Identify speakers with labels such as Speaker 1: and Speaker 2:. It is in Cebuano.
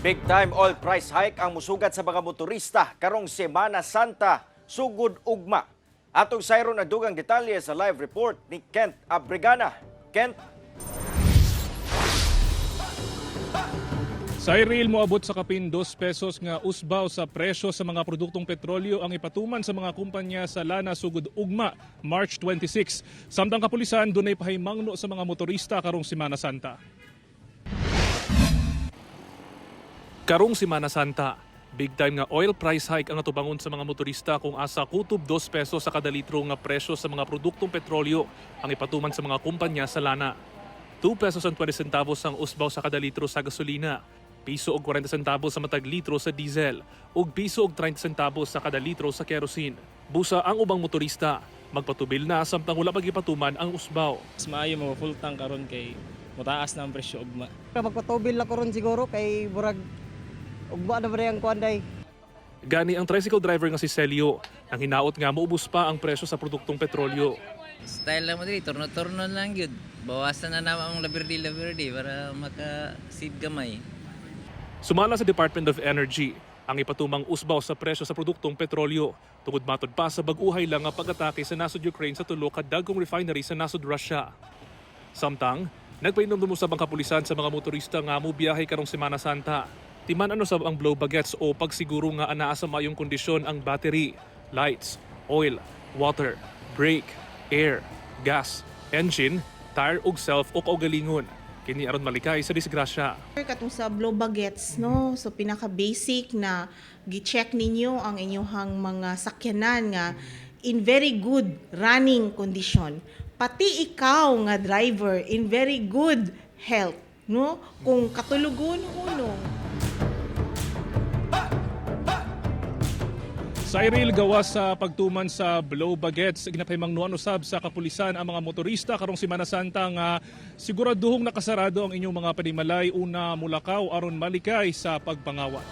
Speaker 1: Big time oil price hike ang musugat sa mga motorista karong Semana Santa sugod ugma. Atong sayron ang dugang detalye sa live report ni Kent Abrigana. Kent?
Speaker 2: Cyril, moabot sa kapin 2 pesos nga usbaw sa presyo sa mga produktong petrolyo ang ipatuman sa mga kumpanya sa lana sugod ugma, March 26. Samtang kapulisan, dunay pahimangno sa mga motorista karong Semana Santa. Karong Semana Santa, big time nga oil price hike ang atubangon sa mga motorista kung asa kutob 2 pesos sa kada litro nga presyo sa mga produktong petrolyo ang ipatuman sa mga kumpanya sa lana. 2 pesos and 20 centavos ang usbaw sa kada litro sa gasolina, piso og 40 centavos sa matag litro sa diesel, ug piso og 30 centavos sa kada litro sa kerosene. Busa ang ubang motorista, magpatubil na samtang wala pagipatuman ang usbaw.
Speaker 3: Mas maayo mo full tank karon kay mutaas na ang presyo ugma.
Speaker 4: Magpatubil na ko ron siguro kay burag ugma na ba ang kuan day.
Speaker 2: Gani ang tricycle driver nga si Celio, ang hinaot nga moubos pa ang presyo sa produktong petrolyo.
Speaker 5: Style lang mo diri, turno-turno lang gyud. Bawasan na naman ang labirdi-labirdi para maka-save gamay.
Speaker 2: Sumala sa Department of Energy, ang ipatumang usbaw sa presyo sa produktong petrolyo tungod matod pa sa bag-uhay lang nga pag-atake sa nasod Ukraine sa tulo ka dagkong refinery sa nasod Russia. Samtang, nagpainomdum usab ang kapulisan sa mga motorista nga mobiyahe karong Semana Santa. Timan ano sab ang blow bagets o pagsiguro nga anaa sa mayong kondisyon ang battery, lights, oil, water, brake, air, gas, engine, tire ug self o kaugalingon. Kini aron malikay sa disgrasya.
Speaker 6: Katong sa blow bagets, no? So pinaka basic na gi-check ninyo ang inyong mga sakyanan nga in very good running condition. Pati ikaw nga driver in very good health, no? Kung katulugon hunong.
Speaker 2: Cyril, gawas sa pagtuman sa blow bagets, ginapahimangnuan usab sa kapulisan ang mga motorista karong Semana Santa nga siguraduhong nakasarado ang inyong mga panimalay una mulakaw aron malikay sa pagpangawat.